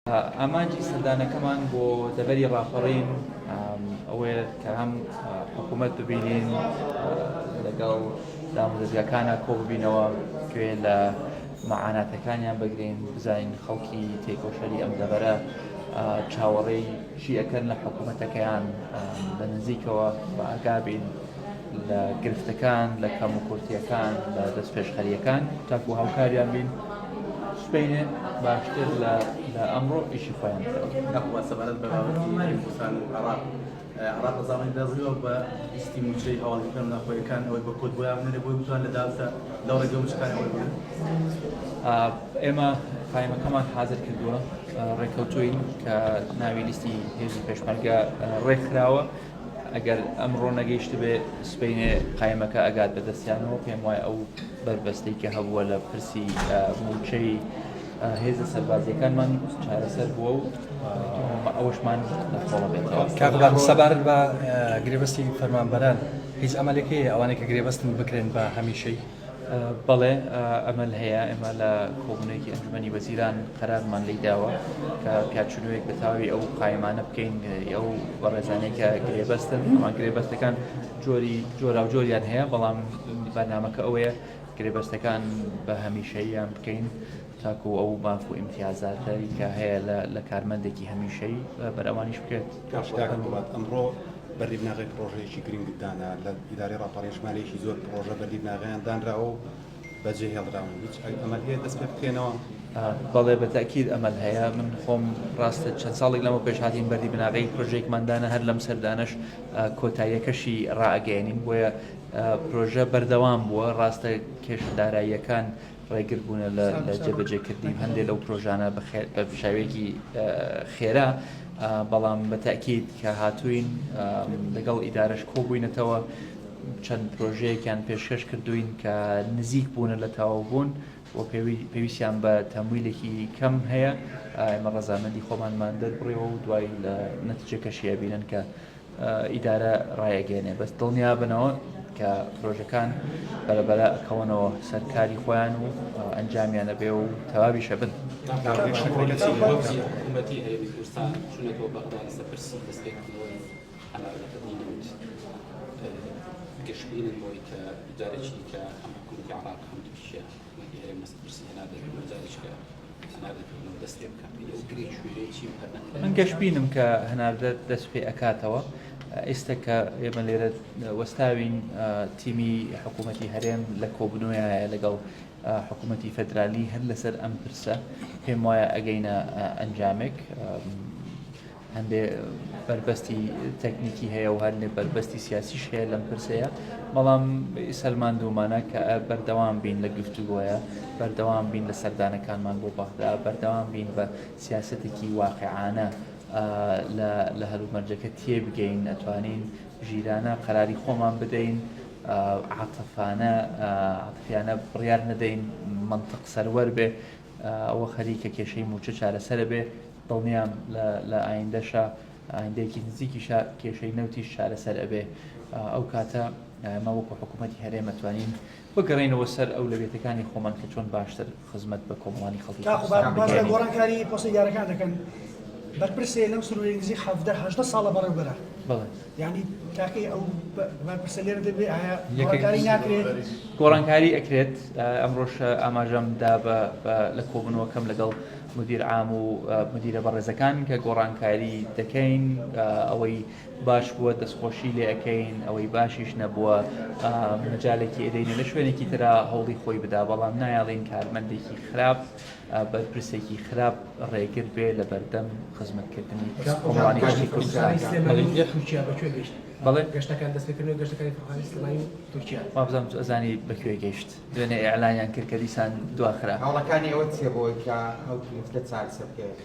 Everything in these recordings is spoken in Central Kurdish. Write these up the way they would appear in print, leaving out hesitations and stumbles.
ئامانجی سەردانەکەمان بۆ دەڤەری ڕاپەڕین ئەوەیە کە هەم حکوومەت ببینین لەگەڵ دامودەزگاکانە کۆببینەوە گوێ لە مەعاناتەکانیان بگرین بزانین خەڵکی تێکۆشەری ئەم دەڤەرە چاوەڕێی چی ئەکەن لە حکوومەتەکەیان لە نزیکەوە بە ئاگابین لە گرفتەکان لە کەموکورتیەکان لە دەستپێشخەریەکان تاکو هاوکاریان بین سبەینێ باشتر لە لە ئەمڕۆ ئیشی خۆیان بکەن. نەخوا سەبارەت بە بابەتی هەرێمی کوردستان و عێراق، عێراق ڕەزامەندی دەربڕیوە بە لیستی مووچەی هاوڵاتییەکان و ناوخۆیەکان ئەوەی بە کۆد بۆیان بنێرێ بۆی بتوانن لە داهاتوودا لەو ڕێگەوە مووچەکانیان وەربگرن. ئێمە قایمەکەمان حازر کردووە، ڕێککەوتووین کە ناوی لیستی هێزی پێشمەرگە ڕێکخراوە، ئەگەر ئەمڕۆ نەگەیشتبێ سبەینێ قایمەکە ئەگات بە دەستیانەوە، پێم وایە ئەو بەربەستەی کە هەبووە لە پرسی مووچەی هێزە سەربازیەکانمان چارەسەر بووە و ئەوەشمان لە خۆڵە بێتەوە. کاک قوباد سەبارەت بە گرێبەستی فەرمانبەران هیچ ئەمەلێک هەیە ئەوانەی کە گرێبەستن بکرێن بە هەمیشەیی؟ بەڵێ ئەمەل هەیە، ئێمە لە کۆبوونەوەیەکی ئەنجومەنی وەزیران قەرارمان لی داوە کە پیاچوونەوەیەک بە تەواوی ئەو قایمانە بکەین ئەو بەڕێزانەی کە گرێبەستن ئەوان گرێبەستەکان جۆری جۆراوجۆریان هەیە بەڵام بەرنامەکە ئەوەیە گرێبەستەکان بە هەمیشەییان بکەین تاکو ئەو ماف و ئیمتیازاتەی کە هەیە لە کارمەندێکی هەمیشەیی بەرئەوانیش بکرێت. کاک قوباد ئەمڕۆ بەردی بناغەی پڕۆژەیەکی گرنگت دانا، لە ئیدارەی ڕاپەڕین ژمارەیەکی زۆر پڕۆژە بەردی بناغەیان دانراوە و بەجێ هێڵراون، هیچ ئەمەل هەیە دەست پێ بکرێنەوە؟ بەڵێ بە تەئکید ئەمەل هەیە، من خۆم ڕاستە چەند ساڵێک لەمەو پێش هاتین بەردی بناغەی پرۆژەیەکمان دانا هەر لەم سەردانەش کۆتاییەکەشی ڕائەگەیەنین، بۆیە پرۆژە بەردەوام بووە، ڕاستە کێشە داراییەکان ڕێگر بوونە لە جێبەجێکردنی هەندێک لەو پرۆژانە بە شێوەیەکی خێرا، بەڵام بە تەئکید کە هاتووین لەگەڵ ئیدارەش کۆبووینەتەوە چەند پرۆژەیەکیان پێشکەش کردوین کە نزیک بوونە لە تەواوبوون و پێویستیان بە تەمویلێکی کەم هەیە ئێمە ڕەزامەندی خۆمانمان دەربڕیەوە و دوای لە نەتیجەکەشی ئەبینن کە ئیدارە ڕایەگەیەنێ بەس دڵنیا بنەوە کە پرۆژەکان بەرەبەرە ئەکەونەوە سەر کاری خۆیان و ئەنجامیان ئەبێ و تەواویش ئەبن. حکوومەتی هەرێمی کوردستان چوونەتەوە بەغدا لەسەر پرسی دەستپێکردنەوەی هەناردەکردنی نەوت گەشبینن بۆی کە جارێکی دیکە هەم حکوومەتی عێراق هەم تورکیا حکوومەتی هەرێم لەسەر پرسی هەناردەکردنەوە جارێکی کە من گەشبینم کە هەناردە دەست پێ ئەکاتەوە ئێستا کە ئێمە لێرە وەستاوین تیمی حکوومەتی هەرێم لە کۆبنەوەیە لەگەڵ حکوومەتی فدرالی هەر لەسەر ئەم پرسە پێم وایە ئەگەینە ئەنجامێک هەندێ بەربەستی تەکنیکی هەیە و هەندێ بەربەستی سیاسیش هەیە لەم پرسەیە، بەڵام سەلماندوومانە کە بەردەوام بین لە گفتوگۆیە، بەردەوام بین لە سەردانەکانمان بۆ بەغدا، بەردەوام بین بە سیاسەتێکی واقیعانە لە هەلومەرجەکە تێبگەین، ئەتوانین ژیرانە قەراری خۆمان بدەین، عاتفانە عاتفیانە بڕیار نەدەین، مەنتق سەروەر بێ، ئەوە خەریکە کێشەی مووچە چارەسەرە بێ، دڵنیام لە ئایندەشا ئایندەیەکی نزیکیشا کێشەی نەوتیش چارەسەر ئەبێ ئەو کاتە ئێمە وەکو حکوومەتی هەرێم ئەتوانین بگەڕێینەوە سەر ئەولەویەتەکانی خۆمان کە چۆن باشتر خزمەت بە کۆمەڵانی خەڵکی کاک قوباد کوردستان باس لە بگەیەنین. گۆڕانکاری پۆستە ئیدارەکان دەکەن بەرپرسێ لەم سنوورەی نزیک 17 18 ساڵە بەڕێوبەرە بەڵێ. یانی تاکەی ئەو بەرپرسە لێرە دەبێ ئایا یەکێک گۆڕانکاری ناکرێت؟ گۆڕانکاری ئەکرێت ئەمڕۆش ئاماژەم دا بە لە کۆبوونەوەکەم لەگەڵ مدیر عام و مدیرە بەڕێزەکان کە گۆڕانکاری دەکەین ئەوەی باش بووە دەستخۆشی لێ ئەەکەین ئەوەی باشیش نەبووە مەجالێکی ئەدەینە لە شوێنێکی ترا هەوڵی خۆی بدا بەڵام نایەڵین کارمەندێکی خراپ بەرپرسێکی خراپ ڕێگر بێ لە بەردەم خزمەتکردنی کۆمەڵانی خەڵکی کوردستان. تورکیا بە کوێ گەیشت؟ بەڵێ گەشتەکان دەستپێکردنەوەی گەشتەکانی فڕۆکەخانەی سلێمانی و تورکیا. وابزانم ئەزانی بە کوێ گەیشت. دوێنێ ئیعلانیان کرد کە دیسان دواخرا. هەوڵەکانی ئەوە چیە بۆ ئەوەی کە ئەو گرفتە چارەسەر بکرێت؟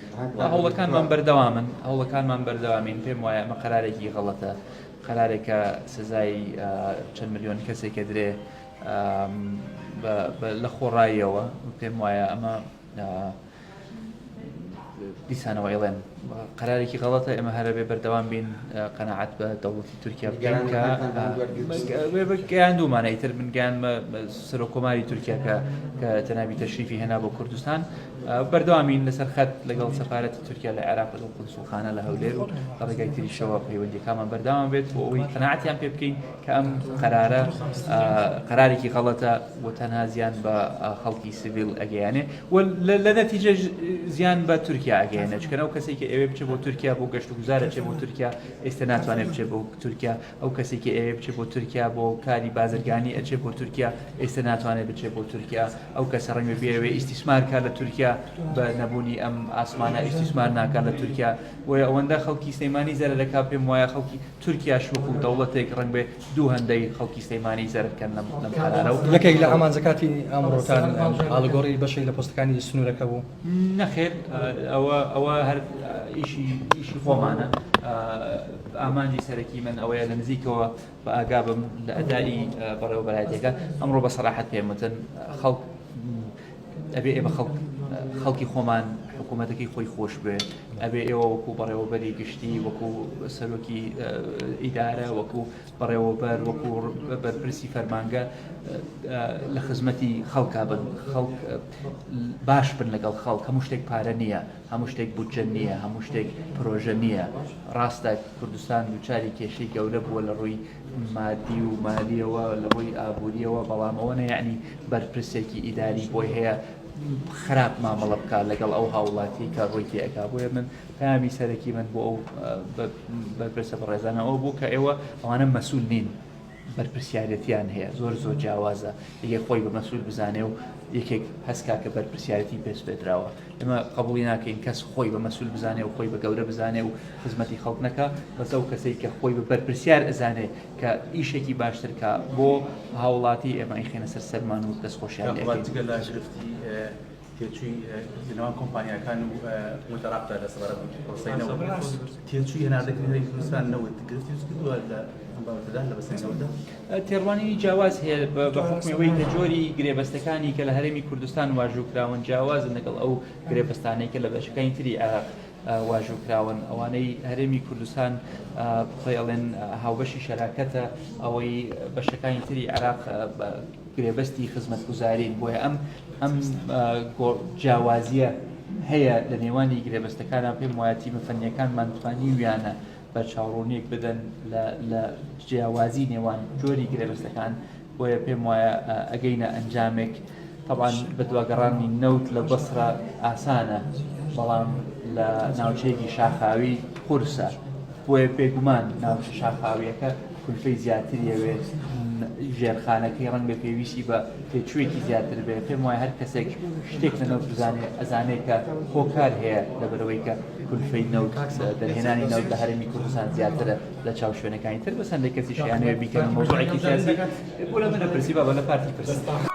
هەوڵەکانمان بەردەوامن، هەوڵەکانمان بەردەوامین. پێم وایە ئەمە قەرارێکی غەڵەتە، قەرارێکە سزای چەند ملیۆن کەسێک ئەدرێ لە خۆڕاییەوە. پێم وایە ئەمە. دیسانەوە ئەیڵێم قەرارێکی غەڵەتە ئێمە هەر ئەبێ بەردەوام بین قەناعەت بە دەوڵەتی تورکیا بکەین کە گەیاندوومانە ئیتر من گەیاندمە سەرۆک کۆماری تورکیا کە کە جەنابی تەشریفی هێنا بۆ کوردستان بەردەوامین لەسەر خەت لەگەڵ سەفارەتی تورکیا لە عێراق لەگەڵ قونسوڵخانە لە هەولێر و لە ڕێگای تریشەوە پەیوەندیەکانمان بەردەوام بێت بۆ ئەوەی قەناعەتیان پێ بکەین کە ئەم قەرارە قەرارێکی غەڵەتە و تەنها زیان بە خەڵکی سیڤیل ئەگەیانێ و لە نەتیجە زیان بە تورکیا ئەگەیەنێ چونکە ئەو کەسێک کە ئەوێ بچێ بۆ تورکیا بۆ گەشت و گوزار ئەچێ بۆ تورکیا ئێستا ناتوانێت بچێ بۆ تورکیا ئەو کەسێکی ئەوێ بچێ بۆ تورکیا بۆ کاری بازرگانی ئەچێ بۆ تورکیا ئێستا ناتوانێت بچێ بۆ تورکیا ئەو کەسە ڕەنگە بێوێ ئیستیسمار کا لە تورکیا بە نەبوونی ئەم ئاسمانە ئیستیسمار ناکا لە تورکیا بۆیە ئەوەندە خەڵکی سلێمانی زەرەر دەکا پێم وایە خەڵکی تورکیاش وەکو دەوڵەتێک ڕەنگبێ دوو هەندەی خەڵکی سلێمانی زەرەر کەن لەم لەم قەرارە و یەکێک لە ئامانجەکاتی ئەمڕۆتان ئاڵوگۆڕی بەشێک لە پۆستەکانی سنوورەکە بوو؟ نەخێر ئەوە ئەوە هەر ئیشی ئیشی خۆمانە ئامانجی سەرەکی من ئەوەیە لە نزیکەوە بە ئاگا بم لە ئەدائی بەڕێوەبەرایەتیەکە ئەمڕۆ بە سەراحەت پێم وتن خەڵک ئەبێ ئێمە خەڵک خەڵکی خۆمان حکوومەتەکەی خۆی خۆش بێ ئەبێ ئێوە وەکو بەڕێوەبەری گشتی وەکو سەرۆکی ئیدارە وەکو بەڕێوەبەر وەکو بەرپرسی فەرمانگە لە خزمەتی خەڵکا بن خەڵک باش بن لەگەڵ خەڵک هەموو شتێک پارە نییە هەموو شتێک بودجە نییە هەموو شتێک پرۆژە نییە ڕاستە کوردستان دووچاری کێشەی گەورە بووە لە ڕووی مادی و مالیەوە لە ڕووی ئابووریەوە بەڵام ئەوە نە یعنی بەرپرسێکی ئیداری بۆی هەیە خراپ مامەڵە بکات لەگەڵ ئەو هاوڵاتی کە ڕووی تێئەکا بۆیە من پەیامی سەرەکی من بۆ ئەو بەرپرسە بەڕێزانە ئەوە بوو کە ئێوە ئەوانە مەسول نین بەرپرسیارەتیان هەیە زۆر زۆر جیاوازە یەکێک خۆی بە مەسول بزانێ و یەکێک هەستکا کە بەرپرسیارەتی پێ سپێدراوە ئێمە قبوڵی ناکەین کەس خۆی بە مەسول بزانێ و خۆی بە گەورە بزانێ و خزمەتی خەڵک نەکا بەس ئەو کەسەی کە خۆی بە بەرپرسیار ئەزانێ کە ئیشێکی باشتر کا بۆ هاوڵاتی ئێمە ئەیخەینە سەر سەرمان و دەستخۆشیان لێ ئەکەین. جگە لە گرفتی تێچووی لە نێوان کۆمپانیاکان و حکومەتی عێراقدا لە سەبارەت بە پرۆسەی نەوت، تێچووی هەناردەکردنی هەرێمی کوردستان نەوت گرفتی دروست کردووە لە ئەم بابەتەدا لە بەستەری نەوتدا؟ تێڕوانینی جیاواز هەیە بە حوکمی ئەوەی کە جۆری گرێبەستەکانی کە لە هەرێمی کوردستان واژوو کراون جیاوازن لەگەڵ ئەو گرێبەستانەی کە لە بەشەکانی تری عێراق واژوو کراون ئەوانەی هەرێمی کوردستان خۆی ئەڵێن هاوبەشی شەراکەتە ئەوەی بەشەکانی تری عێراق گرێبەستی خزمەتگوزارین بۆیە ئەم ئەم جیاوازیە هەیە لە نێوانی گرێبەستەکانە پێم وایە تیمە فەنیەکانمان توانیویانە بەرچاوڕوونیەک بدەن لە جیاوازی نێوان جۆری گرێبەستەکان بۆیە پێم وایە ئەگەینە ئەنجامێک تەبعەن بەدواگەڕانی نەوت لە بەسرە ئاسانە بەڵام لە ناوچەیەکی شاخاوی قورسە بۆیە بێگومان ناوچە شاخاویەکە کولفەی زیاتری ئەوێ ژێرخانەکەی ڕەنگە پێویستی بە تێچوویەکی زیاتر بێ پێم وایە هەر کەسێک شتێک لە نەوت بزانێ ئەزانێ کە هۆکار هەیە لەبەرەوەی کە کولفەی نەوت دەرهێنانی نەوت لە هەرێمی کوردستان زیاترە لە چاو شوێنەکانی تر بەس هەندێک کەسیش ئەیانەوێ بیکەنە مەوزوعێکی سیاسی بۆ لە منە پرسی بابە لە پارتی پرسی.